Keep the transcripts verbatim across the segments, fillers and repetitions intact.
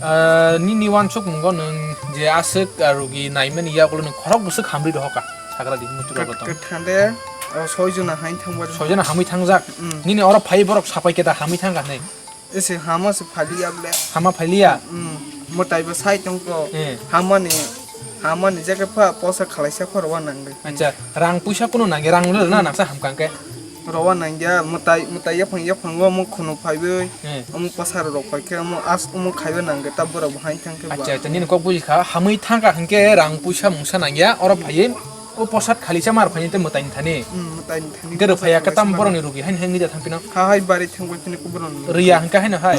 Ah, nini wansukmungo nwng je aswk, ah, rugi naimani yagulo nwng khorok bwswk hamri rohorkha? Sagra di, muitu rogo tong. Kwthang de, o, soi jona hain thangba. Soi jona hamwi thangjak? Mm. Nini oro phai borok sapai khe da hamwi thangkha hinwi? Ese hama se phaliya ble. Hama phaliya? Mm. Mwtai bo sai tongko. Eh. Hamani, hamani jaga pha posa khalaisa pha rowa nangdi. Acha, rang puisa kunu nangya, rang no na naksa hamkang khe. Rowa nangya, mwtai, mwtai yaphang yaphango omo khunu phaiwi. Eh. Omo pasar rok phai khe omo as omo khaiwi nangya ta borok bo hain thang khe ba. Acha, acha, nini kok buji kha, hamwi thangkha hinkhe rang puisa mungsa nangya, oro phaiwi. O posat khali cha mar phani tei mwtai ni thani. Hmm, mwtai ni thani. Hwnkhe rwphaiya khe tamo borok ni rugi haino hai nida thang phino. Ha hai bari thang bai phini ku borok ni. Rwya hwnkhe haino hai.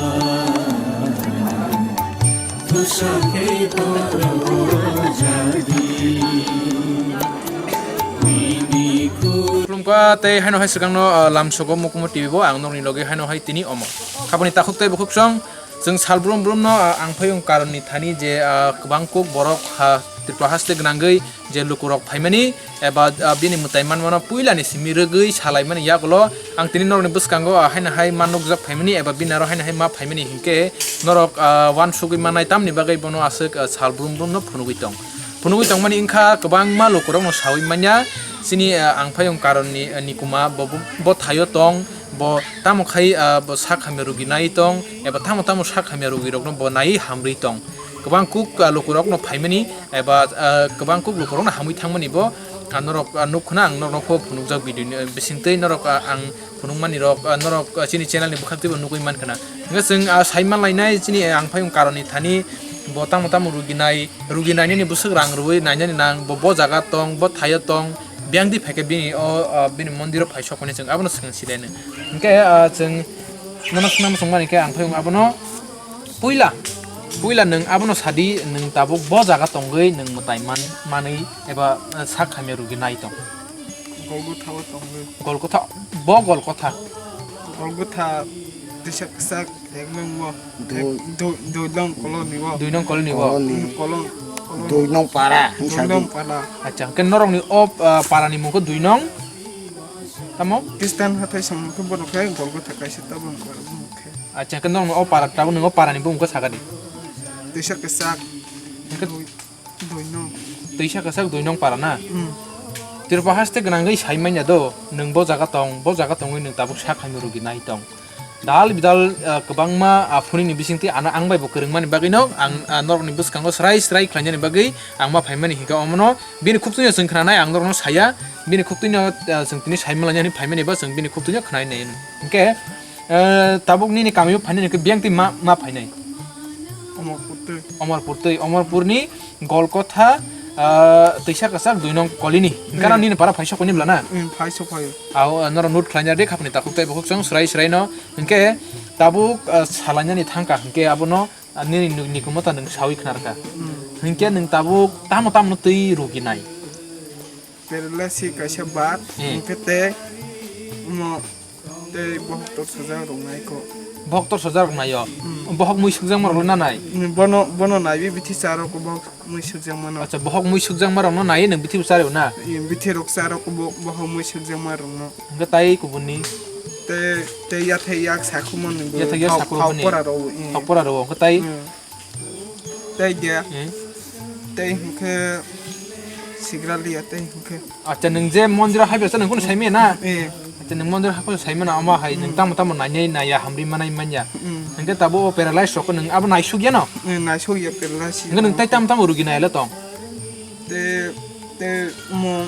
Khulumkha tei haino hai swkang no, ah, lamsogo Mukumu T V bo ang norok ni logi haino hai tini omo. Khaboni takhuk tei bukhuk song. Chwng sal brum brum no, ah, ang phai wng karon ni thani je, ah, kwbang kuk borok ha Tripura haste gwnangwi je lukurok phaimani eba, ah, bini mwtai manmano puila ni simi rwgwi salaimani yagulo ang tini norokni bwskango, ah, haino hai ma nukjak phaimani eba bini aro haino hai ma phaimani hinkhe norok, ah, uansugwi mannai tamni bagwi bono aswk, ah, sal brum brum no phunugwi tong. Phunugwi tongmani wngkha kwbangma lukurokno sawi manya chini, ah, ang phai wng karon ni, ah, nikuma bo, bo, bo thaio tong. Bo tamo khai, ah, bo sak hamya rugi nai tong, eba tamo tamo sak hamya rugi rokno bo nai hamri tong. Kwbang kuk, ah, lukurokno phaimani, eba, ah, kwbang kuk lukurokno hamwi thangmani bo, ah, norok, ah, nuk khna ang norokno pho phunukjak video ni, eh, bisingtwi norok, ah, ang phunukmani rok, ah, norok, ah, chini channel ni bwkhaktwi bo nugwi man khna. Hwnkhe chwng, ah, sai manlainai chini, eh, ang phai wng karon ni thani bo tamo tamo rugi nai, rugi nainani bwswk rang rwui nainani nang, bo, bo jaga tong, bo thaio tong, Biyang di phaikhe bini o, o, bini mondiro phai sokmani chwng abono swkang silainai. Hinkhe, o, chwng nono swngna muchungmani khe ang phai abono puila, puila nwng abono sadi, nwng tabuk bo jaga tongwi nwng mwtai man, manwi eba, o, sak hamya rugi nai tong. Golgotha o tongwi. Golgotha, bo Golgotha. Golgotha tisa kwchak. Ek nung bo. Dui. Ek, dui, dui nung koloni bo. Dui nung koloni bo. Koloni. Hmm, kolon, kolon. Dui nung para, dui nung para. Acha, hwnkhe norokni o, ah, parani mungkho dui nung? Tamo? Khristan hathai samung khe borok khe Golgotha kaisa tabuk wngkha, borok khe. Acha, hwnkhe norokni o para, tabuk nung o parani bumung khe sakadi. Tisa kwchak. Hwnkhe dui. Dui nung. Twisa kwchak dui nung para na? Hmm. Tripura haste gwnangwi sai manya do, nwng bo jaga tong, bo jaga tongwi nwng tabuk sak hamya rugi nai tong. Dal bidal, ah, kwbangma, ah, phunini bisingtwi ano ang bai bo kwrwngmani bagwino ang, ah, norokni bwskango srai srai khlainani bagwi ang ma phaimani hinkhe omono bini khuktwino chwng khnanai ang norokno saya, bini khuktwino, ah, chwng tini sai manlainani phaimani ba chwng bini khuktwino khnai nai. Hinkhe, eh, tabuk nini kamio phainani hinkhe biyang twi ma, ma phainai? Omorpur twi. Omorpur twi, Omorpurni Golkotha, ah, twisa kwchak dui nong kolini. Hwnkhe nini para phai sokoni bwla na? Hmm, phai sokoi. Ao, ah, norok note khlaina de khapni takhuk tei bukhuk song srai srai no. Hwnkhe tabuk, ah, salainani thangkha hwnkhe abono, ah, nini nu-, nikuma ta nwng sawi khnarkha. Hmm. Hwnkhe nwng tabuk tamo tamo twi rugi nai? Perelasi kaisa bat, hmm, hwnkhe tei omo tei bohok torsajak rok nai kho. Bohok torsajak rok nai o? Hmm. Bohok mui sukjakma rok le na nai? Hmm, bono, bono naiwi bithi cha rok bohok mui sukjakma no. Acha, bohok mui sukjakma rok no naiwi nwng bithi bo cha rw na? Hmm, bithi rok cha rok bo, bohok mui sukjakma rok no. Hwnkhe tai kubun ni? Tei, tei yathai yak sakhumani bo. Yathai yak sakhumani. Thok pora rw, hmm. Thok pora rw, hwnkhe tai? Hmm. Tei de. Hmm. Tei hwnkhe sigra liya tei hwnkhe. Acha, nwng je mondiro hai besa nwng kunu saimaya na? Eh. Acha, nwng mondiro hai kunu saimana, omo hai nwng, hmm, tamo tamo nainai naiya hamri manai manya. Hmm. Hwnkhe tabuk o paralyze rok nwng abo naisuk ya no? Eh, naisuk ya paralyze. Hwnkhe nwng tai tamo tamo rugi naila tong? Te, te mo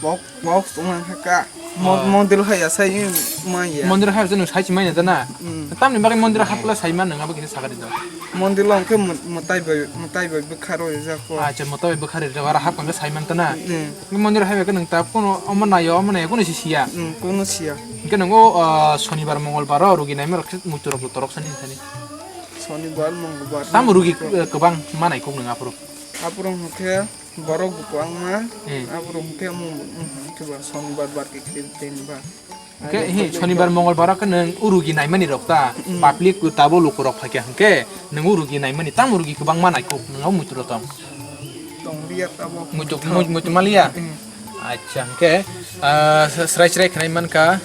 Bok, bok tongma kha ka. Mo-, oh. Mondir hai ya sai ma ya. Mondir hai jeno sai chi mai na ta na. Mm. Tamni bagwi mondir hapla sai man nang abo kisa sagari do. Mondir long khe mo-, motai bai, motai bai bwkha rw jak ko. Acha, motai bai bwkha rw jak, aro hap kang sai man ta na. Mm. Mondir hai khe nang ta kono omo nayo, omo nayo kono si siya. Mm, kono siya. Hwnkhe nang o, ah, sonibar, mongolbar o rugi naima rok muitu rok torok sani sani. Sonibar, mongolbar. Tamo rugi, eh, kwbang manai kok nang aphuru. Aphuru hwnkhe Borok bo kwbangma, hmm, aborok hwnkhe omo, hmm, hwnkhe ba sonibar bar khe khe tei ba. Hwnkhe, hi, sonibar, mongolbar o khe nwng o rugi naimani rok ta, hmm, public tabuk lukurok phaikha hwnkhe nwng o rugi naimani, tamo rugi kwbangma naikuk nwng o muitu rw tong? Tong liya tabuk. Muitu, mui-, muitu ma liya? Hmm. Acha, hwnkhe, ah, srai srai khnai mankha.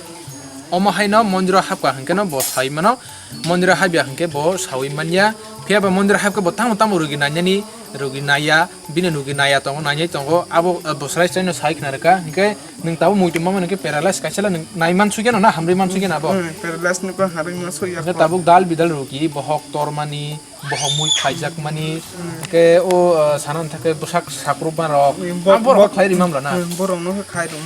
Omo haino mondiro hapkha hinkhe no bo saui mano, mondiro hapya hinkhe bo saui manya. Phiya ba mondiro hapkhe bo tamo tamo rugi nainani, rugi naiya, bini rugi naiya tongo, nainai tongo, abo, eh, bo srai srai no sai khna rwkha. Hinkhe nwng tabuk muitu mama hinkhe paralyze kaisa le nwng nai mansukya no na hamrwi mansukya na bo? Hmm, paralyze ni ko hamrwi mansukya. Hinkhe tabuk dal bidal rugi, bohok tormani, bohok mui khaijakmani, hmm, hinkhe o, eh, sana hinkhe bwsak sakrupma rok, hmm, bo-, ang borok bo-, khlai rimam rana. Hmm, borok no khe khai rum.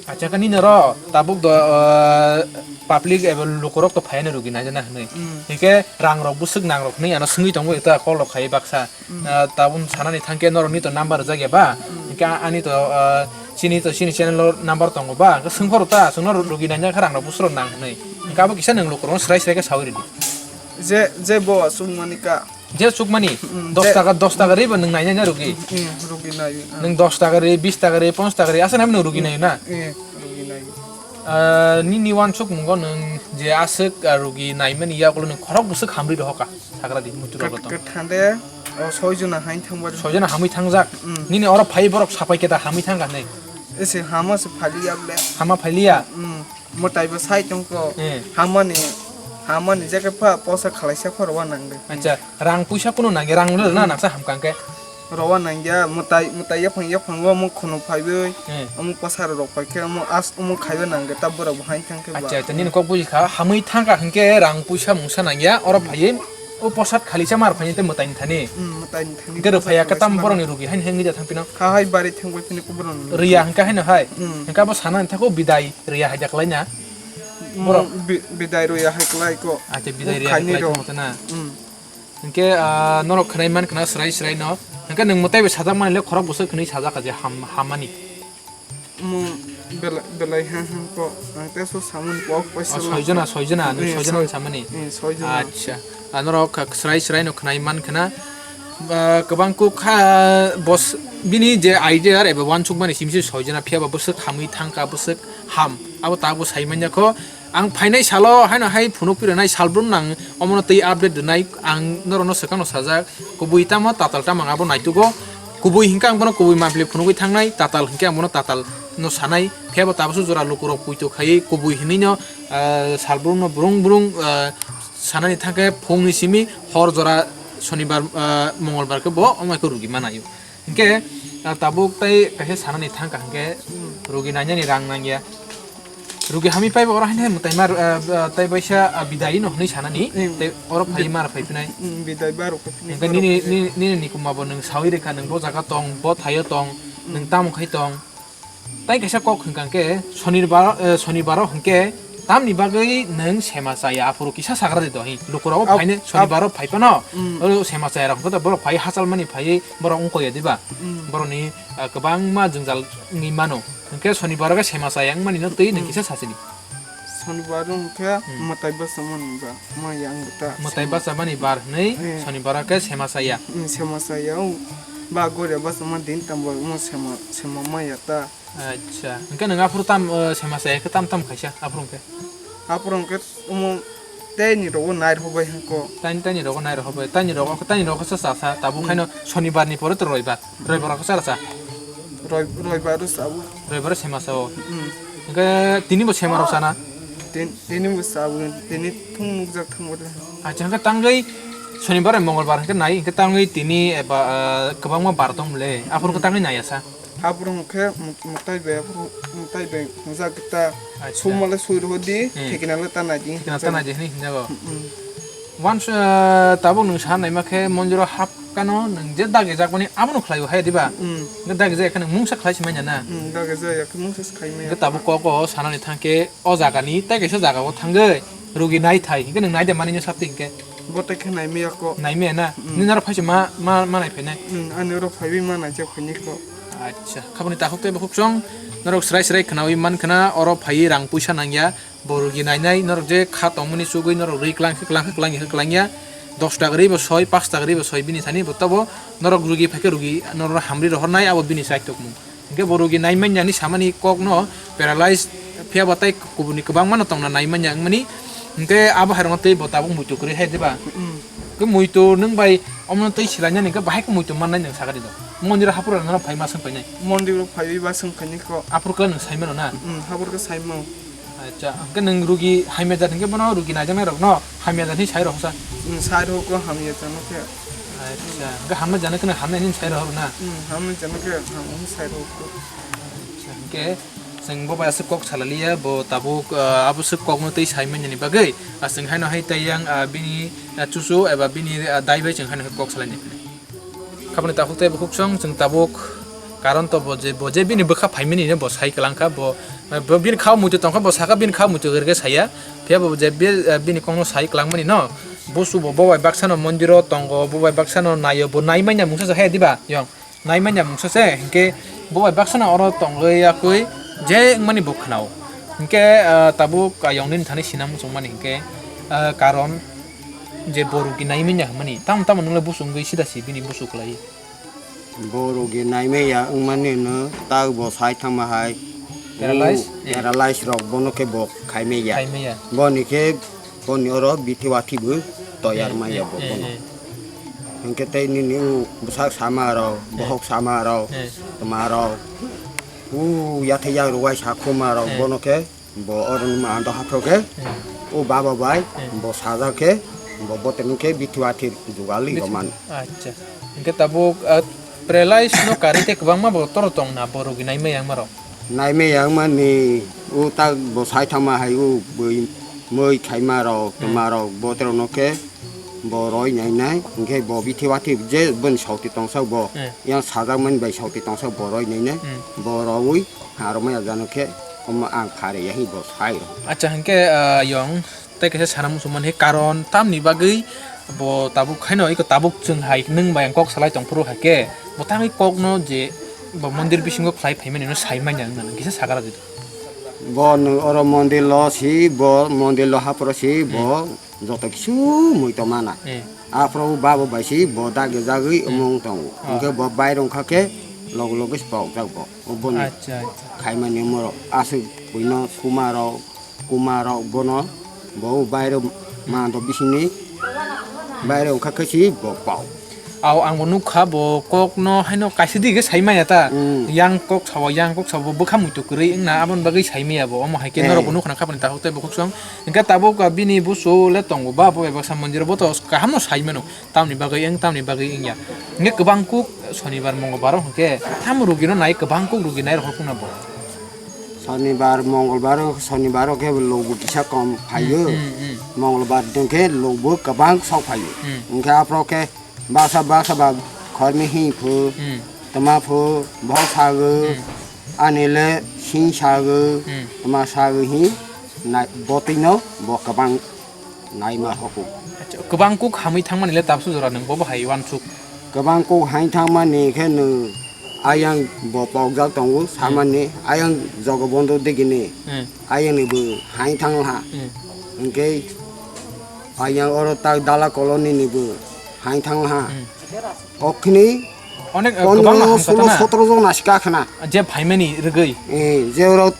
Acha khe nini ro tabuk do, ah, public eba lukurok to phaiyani rugi naijana hinwi. Mm. Hinkhe rangrok bwswk nangrok hinwi ano swngwi tongo eta call rok khai baksa. Mm. Ah, tabuk sanani thangkhe norokni to number rijak ya ba? Mm. Hinkhe a-, ani to, ah, chini to chini channel o number tongo ba? Hinkhe swngphoro ta, chwngno rugi naijak khe rangrok bwswk rok nang hinwi. Hinkhe abo kisa nwng lukurokno swrai swrai khe saui ridi. Je, je bo chukmani ka. Je chukmani, mm, dos je taka, dos taka ri bo nwng nainai na rugi? Mm, rugi nai, ah. Nwng dos taka ri, bis taka ri, ponchas taka ri, asa nai nwng rugi nai na? Eh, rugi nai. Ah, nini wansuk mungo nwng je aswk, ah, rugi naimani yagulo nwng khorok bwswk hamri rohoka, sagra di, muitu rogo tong. Kat-, kathande, o, soi jona hain thangba. Soi jona hamwi thangjak. Mm. Nini oro phai borok sapai keta hamwi thangkha hinwi? Ese hama se phaliya ble. Hama phaliya? Mm. Mwtai bo sai tongkho. Eh. Hamani, hamani jaga pha posa khalaisa pha rowa nangde. Acha, rang puisa kunu nangya, rang no na, hmm, naksa hamkang khe. Rowa nangya, mwtai, mwtai yaphang yaphang o omo khunu phaiwi, eh, omo posa rok phaikhe omo as omo khaiwi nangde ta borok bo hain thangkhe ba. Acha, acha, nini kok buji kha, hamwi thangkha hinkhe rang puisa mungsa nangya, oro phaiwi o posat khalisa mar phaiwi te mwtai ni thani. Hmm, mwtai ni thani. Hinkhe rw phaiya khe tam borok ni rugi hain hain nija thangpino. Ha hai bari thangbai phini ko borok ni rugi. Riya hinkhe haino hai. Hmm. Hinkhe abo sana ni thako bidai. Riya hai daklai na? Mm, borok? Bi-, bidai riya hai klai ko. Acha, bidai riya hai klai tongma tana? Mm. Hinkhe, ah, norok khwnai man khna srai srai no. Hinkhe nwng mwtai bai sajak mani le khorok bwswk khwnwi sajak kha je ham-, hamani. Mo belai, belai ha ha ko. Ang te so samani kok paisa. Oh, soi jona, soi jona, nwng soi jona samani. Eh, soi jona. Acha. Ah, norok kha srai srai no khwnai man khna. Ah, kwbang kuk kha bos bini je idea eba wansuk mani simi se soi jona phiya ba bwswk hamwi thangkha bwswk ham abo tabuk sai manya kho. Ang phainai salo haino hai phunuk piranai salbrum nang omono tei update rwnai ang norokno swkangno sajak kubui tamo tatal tamo ang abo naitugo kubui hinkhe ang bono kubui mapli phunugwi thangnai tatal hinkhe ang bono tatal no sanai phiya bo tabukso jora lukurok puito khaiwi kubui hinwi no, ah, salbrum no brung brung, ah, sanani thangkhe phungni simi hor jora sonibar, ah, mongolbar khe bo omo khe rugi manaio. Hinkhe, ah, tabuk tei kaisa sanani thangkha hinkhe, hmm, rugi nainani rang nangya. Rugi hamwi phaiba oro haino mwtai mar, ah, ah, tei baisa, ah, bidai no hwnwi sanani, hmm, tei oro phai mar phai phinai. Hmm, bidai bar rok phai phinai. Hinkhe nini, nini, nini nikuma bo nwng sawi rwkha, nwng bo jaga tong, bo thaio tong, hmm, nwng tamo khai tong. Tai kaisa kok hwnkha hwnkhe sonibaro, eh, sonibaro hwnkhe tamni bagwi nwng sema chaya aphuru kisa sagra di dohi. Lukurok o phaine sonibaro phai phano, mm, o sema chaya rok hwnkhe borok phai hachal mani phai borok wngkoi ya diba? Mm. Borokni, eh, kwbangma jwngjal wngwi mano. Hwnkhe sonibaro khe sema chaya wngmani no twi nwng kisa sachini. Sonibaro hwnkhe mwtai bwsa mani ba, ma yang bwta. Mwtai bwsa mani bar hwnwi sonibaro khe sema chaya. Mm, sema chaya, o ba goria bwsa ma din tambo mo sema, sema maya ta. Acha, hwnkhe nwng aphuru tam, eh, sema chaya khe tam tam khaisa, aphuru hwnkhe? Aphuru hwnkhe omo tei ni rogo nai rw bai hwnkhe. Tani, tani rogo nai rw bai, tani rogo, tani rogo sa sa sa, tabuk khaino sonibar ni pore to roibar, roibar rogo sa sa. Roi-, roibar ro sa bo. Roibar sema sa o. Mm. Hwnkhe tini bo sema rok sana? Tin-, tini bo sa bo, tini thung nukjak thang bo le. Acha, hwnkhe tangwi sonibar mongolbar hwnkhe nai, hwnkhe tangwi tini eba, eh, kwbangma bar tong le, aphuru hwnkhe tangwi nai asa. Aphuru hwnkhe muk-, muktai bai, aphuru muktai bai hwnjak ta. Acha. Sumale sui rw di, hmm, thikna le ta nai di. Thikna ta nai di hwnwi hwnjago. Hmm, hmm. Once, eh, tabuk nwng sa naima khe monjoro hap kano nwng je dagi jak mani abono khlai o hai diba? Hmm. Nge dagi jak khe nwng mungsa khlai si manya na? Hmm, dagi jak khe mungsa si khai manya. Nge tabuk kok o sanani thang khe o jaga ni tai kaisa jaga o thangwi rugi nai thai. Hwnkhe nwng nai de mani no sap twi hwnkhe? Bo tai khe nai maya ko. Nai maya na? Hmm. Nini oro phai se ma, ma, ma nai phai nai? Hmm, ani oro phaiwi ma nai jak phai ni ko. Acha, khaboni takhuk tei bukhuk chwng norok srai srai khwnawi man khwna oro phaiwi rang puisa nangya. Bo rugi nainai, norok je kha tongmani chugwi norok rwi klang khe klang khe klang khe klang ya. Dos taka rwi bo soi, panch taka rwi bo soi, bini thani bo tobo norok rugi phai khe rugi norok hamri rohor nai, abo bini chai tongmung. Hinkhe bo rugi nai manya hinwi samani kokno paralyze phiya bo tei kubuni kwbangma no tongna nai manya wngmani. Hinkhe abo hai rokno tei bo tabuk muitu kwrwi hai diba? Mm. Khe muitu nwng bai omono tei swlainani hinkhe bahai khe muitu mannai nwng sakha di do. Mondir haphuru rok norok phai ma swng phainai? Mondir rok phaiwi ba swng phainai kho. Aphuru khe nwng sai mano na? Mm, haphuru khe sai mano. Acha, hwnkhe nwng rugi hamya jat hwnkhe bono rugi naijaknai rokno hamya jat hinwi sai rw hosa? Hmm, sai rw khe hamya jat no khe. Acha, hwnkhe hamya jat no khe hamya hinwi sai rw na? Hmm, hamya jat no khe hamya hinwi sai rw khe. Acha, hwnkhe chwng bo bai aswk kok salaliya, bo tabuk, ah, abo swk kokno tei sai manya ni bagwi, ah, chwng haino hai tei yang, ah, bini, ah, chuchu eba bini, ah, dai bai chwng haino hai kok salai ni. Khaboni takhuk tei bukhuk song chwng tabuk karon to bo je, bo je bini bwkha phaimani no bo sai kwlangkha, bo, bo bini kha muitu tongkha, bo sakha bini kha muitu gere saya, phiya bo je be, bini kokno sai kwlangmani no, busu bo, bo bai baksa no mondiro tongo, bo bai baksa no naio, bo nai manya mungsa se hai diba yong, nai manya mungsa se, hinkhe bo bai baksa no oro tongwi yakwi je wngmani bo khwnao, hinkhe, ah, tabuk ayong nini thani sinam muchungmani hinkhe, ah, karon. Je bo rugi nai manya hwnmani, tamo tamo nwng le busu wngwi sida si bini busu kwlai. Bo rugi nai manya wngmani no tak bo sai thangma hai. Paralyze? O paralyze rok bono khe bo khai manya. Khai manya. Boni khe boni oro bithi wathi bo toyar Eh, manya eh, bo eh, bono. eh. Hinkhe tei nini o bwsak sama rok, Eh. bohok sama rok, Eh. tma rok, o yathai yak rwai sa khuma rok Eh. bono khe Bo oroni ma ando haphro khe, Hmm. o baba bai, Hmm. bo sajak khe, bo boteni khe bithi wathi jugal ri Bithi-, romani. Acha. Hinkhe tabuk, ah, paralyze no karwi tei kwbangma bo toro tong na bo rugi nai maya wngma rok? Nai maya wngmani, o tak bo sai thangma hai o bui mui khaima rok, Hmm. tma rok, boterok no khe bo roi nai nai, hinkhe bo bithi wathi je boni sauti tongsa bo, Hmm. yang sajak mani bai sauti tongsa bo roi nai nai, Hmm. bo rowi, Aro maya jano khe omo ang phare yahi bo sai rw. Acha, hinkhe, ah, yong tei kaisa sana muchungmani karon tamni bagwi bo tabuk haino iko tabuk chwng hai nwng bai ang kok salai tong phuru hai khe bo tamni kokno je bo mondir bisingo khlai phaimani no sai manya wngna kisa sakara jodi. Bo nwng oro mondir lo si, bo mondir lo hapro si, bo Hmm. joto kisu mui to mana. Hmm. Aphro babo bai si bo dagi jagwi Hmm. omong tongo. Ah. Hinkhe bo bairung kha khe logo logo si pok jak bo. Oboni Acha, acha. khaimani omorok aswk buino sumarok, kumarok bono bo bairok mando bisingni bairok wngkha khe si bo pao. Ao ang bo nukha bo kokno haino kaisa dige sai maya ta. Mm. Yang kok sao, yang kok sao bo bwkha muitu kwrwi wngna aboni bagwi sai maya bo. Omo hai khe Eh. norok bo nukha na khapani takhuk tei bukhuk song. Hinkhe tabuk bini busu le tongo ba bo bai baksa mondir bo to kaham no sai mano. Tamni bagwi wng, tamni bagwi wngya. Hinkhe kwbang kuk sonibar, mongolbaro hinkhe tam rugino nai, kwbang kuk rugi nai rok phano bo. Sonibar, mongolbaro, sonibaro khe logbo kisa kom phaio. Hmm, hmm, hmm. Mongolbar dongkhe logbo kwbang sok phaio. Hmm. Hinkhe aphro khe baksa baksa ba khormi hi phu, Hmm. tma phu, bhok sagwi, Hmm. ani le sing sagwi, Hmm. tma sagwi hi nai botwino bo kwbang. Naima hoku. Acha, kwbang kuk hamwi thangmani le tabsu jora nwng bobo hai uansuk. Kwbang kuk hai thangmani khe nwng ayang bo pokjak tongo, Hmm. samani ayang Jogobondo digini. Hmm. Ayang ni bo hai thang ha. Hmm. Hinkhe ayang oro tak Dala Colony ni bo hai thang ha. Hmm. Okhini Onek, eh, pondro, kwbangma hamkha sulo, tana? sotro jon aska khna. Je phaimani rwgwi. Eh, je oro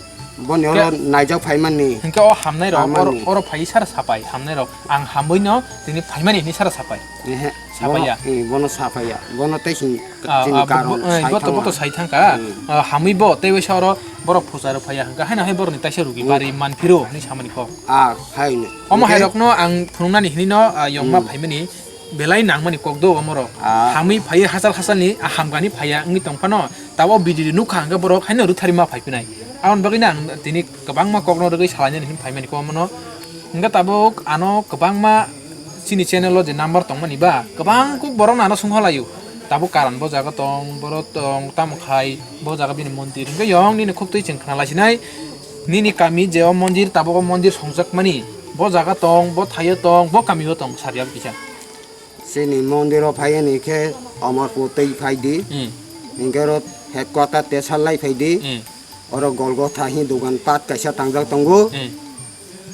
boni oro Ke- naijak phaimani. Hinkhe o hamnai rok, Hamani. oro, oro phai sara sapai, hamnai rok. Ang hamwi no tini phaimani hinwi sara sapai. Ehe, Sapaiya. bono, eh, bono sapaiya. Bono tei sini, Ah, sini ah, bo-, karon bo-, eh, sai boto, thangma. boto sai thangka. Hmm. Ah, hamwi bo, tei waisa oro borok phusa rw phaiya. Hwnkha haino hai borokni taisa rugi Hmm. bari manphiro hinwi samani kok. Ah, haino. Omo Hinkhe hai rokno ang phunuknani hinwi no, ah, yongma Hmm. phaimani. Belai nangmani kok do omorok. Ah. Hamwi phaiwi hachal hachalni, ah, hamgani phaiya wngwi tong phano, tabok bidiri nukha hwnkhe borok haino rwthari ma phai phinai. Aboni bagwino ang tini kwbangma kokno rwgwi salainani hinwi phaimani kok mono. Hwnkhe tabuk ano kwbangma chini channel o je number tongmani ba, kwbang kuk borokno ano songkha laio. Tabuk karan bo jaga tong, borok tong, tamo khai, bo jaga bini mondir. Hwnkhe yong nini khuktwi chwng khna laisinai, nini kami je o mondir, tabuk o mondir songjakmani, bo jaga tong, bo thaio tong, bo kamio tong, saria kisa. Chini mondiro phaiya ni khe Amarpur tei phai di. Hmm. Hinkhe oro headquarter Tesalai phai di. Hmm. Oro Golgotha hi dogan pat kaisa tangjak tongo. Hmm.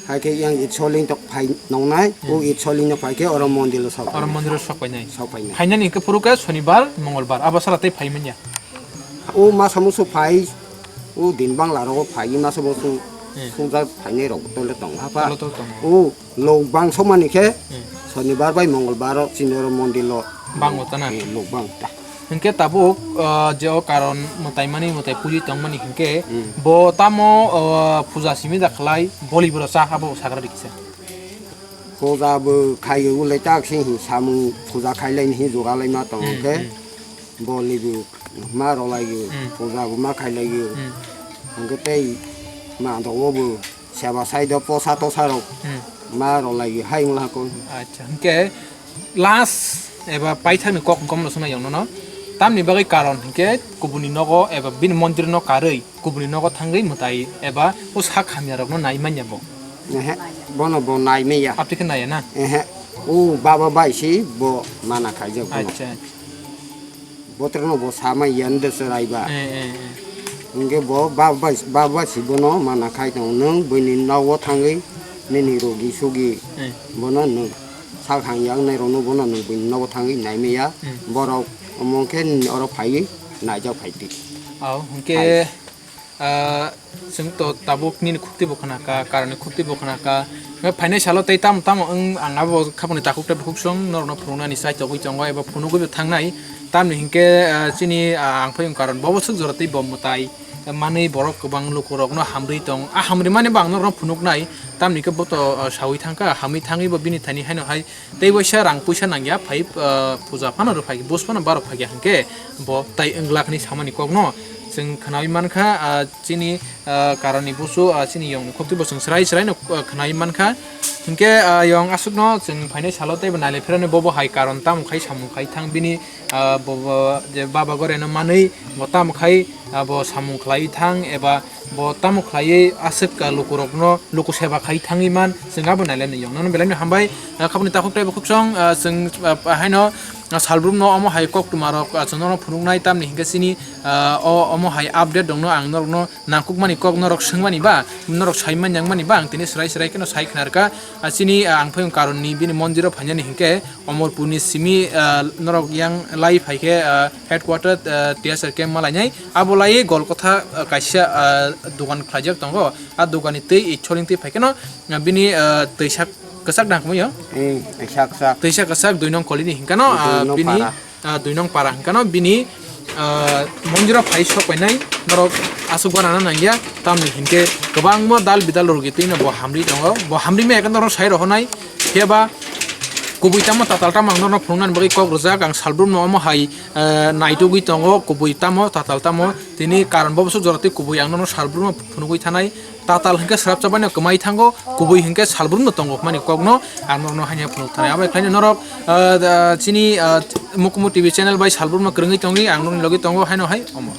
Hai khe yang Itsoling tok phai nongnai. Hmm. O Itsoling no phai khe oro mondiro sok Oro phainai. mondiro sok painai. Sok phainai. Phainani hinkhe phuru khe Sonibar, Mongolbar. Abo sala tei phai manya. O masa musu phai, o din bangla rogo phai, masa musu Hmm. sujak phainai rok tole tong ha pha. Tole tole tong. O lok bang sokmani khe Hmm. Sonibar bai Mongolbar o chini oro mondir lo. Bang o ta na? Eh, lok bang ta. Hinkhe tabuk, ah, je o karon mwtai mani, mwtai puji tongmani hinkhe Hmm. bo tamo, ah, puja simi da khlai boli boro cha abo sagra rikse. Puja bo khaio ulai tak sing hi samung puja khailai ni hi jogalai ma tong Hmm, khe hmm. boli bo ma rolai yo, Hmm. puja bo ma khailai yo. Hmm. Hinkhe tei ma do o bo seba sai do posa tosa rok Hmm. ma rolai yo hai wngla ko. Acha, hinkhe last eba paithakni kok wngkha mano swnai yong nono. Tamni bagwi karon hinkhe kubuni nogo eba bini mondirno karwi kubuni nogo thangwi mwtai eba o sak hamya rokno nai manya bo. Ehe, bono bo nai manya. Abtwi khe naiya na? Ehe, o baba bai si bo mana khaijak bono. Acha, acha. Botrokno bo sama yan de chwrai ba. Eh, eh, eh. Hingke bo baba bai, baba bai si bono mana khai tongo. Nwng buini nogo thangwi nini rogi sugi Eh. bono nwng sak hang yang nai rokno bono nwng buini nogo thangwi nai maya. Hmm. Borok omo khe nini oro phaiwi naijak phai di. Au, hingke, Hai. ah, chwng to tabuk nini khukti bo khna kha, karani khukti bo khna kha. Hingke phainai salo tei tamo tamo wng ang abo khapangni takhuk tei bukhuk song norokno phunuknani chai togwi tongo eba phunugwi bo thangnai. Tamni hingke, ah, chini, ah, ang phai wng karon bobo swk jora tei bo mwtai. Manwi borok kwbang lukurokno hamrwi tong. A hamrwi mani bo ang norokno phunuknai. Tamni khe bo to, ah, saui thangkha, hamwi thangwi bo bini thani haino hai tei waisa rang puisa nangya phai, ah, puja phano rw phai, bus phano barok phai kha hwnkhe bo tai wng glak hwnwi samani kokno chwng khnaui mankha, ah, chini, ah, karani busu, ah, chini yongni khoptwi bo chwng chwrai chwraino, ah, khnaui mankha. Hinkhe, ah, yong aswkno chwng phainai salo teibo nailai phirani bobo hai karon tamo khai samung khai thang bini, ah, bo, bo je baba goreno manwi bo tamo khai, ah, bo samung khlai thang eba bo tamo khlaiwi aswk, ah, lukurokno luku seba khai thangwi man, chwng abo nailai nai yong. Nono belai no hambai, ah, khaboni takhuk tei bukhuk song, ah, chwng, ah, haino, ah, salbrumno omo hai koktwma rok, ah, chwng nono phunuknai tamni hinkhe chini, ah, o omo hai update rokno ang norokno nangkukmani kok norok swngmani ba, norok sai manyang mani ba, ang tini swrai swrai kheno sai khna rwkha. Ah, chini, ah, ang phai karonni bini mondir o phainani hinkhe Omorpurni simi, ah, norok yang lai phai khe, ah, headquarter, ah, T S R camp malainai. Abo lai Golkotha, ah, kaisa, ah, dogan khlaijak tongo. A doganni twi i choling twi phai kheno, ah, bini, ah, twisa kwchak dang kmui o. Eh, twisa kwchak. Twisa kwchak dui nong kolini hinkano, ah, Dui nong bini, para. ah, dui nong para hinkano bini, ah, monjiro phai sok painai norok aswk gwanana nangya. Tamni hinkhe kwbangma dal bidal rwgwi twino bo hamri tongo. Bo hamri me ekno norok sai rohonai. Phiya ba kubui tamo tatal tamo ang norok phunuknani bagwi kok rwjak. Ang salbrumno omo hai, ah, naitugwi tongo. Kubui tamo tatal tamo tini karon bo bwswk jora tei kubui ang norok salbrumno phunugwi thanai. Tatal hinkhe swrapsa baino kwmai thango, kubui hinkhe salbrumno tongo hwnmani kokno ang norokno haino phunuk thanai. Abo khlaino norok, ah, da, chini, ah, Mukumu T V channel bai salbrumno kwrwngwi tongwi ang norokni logi tongo haino hai omo.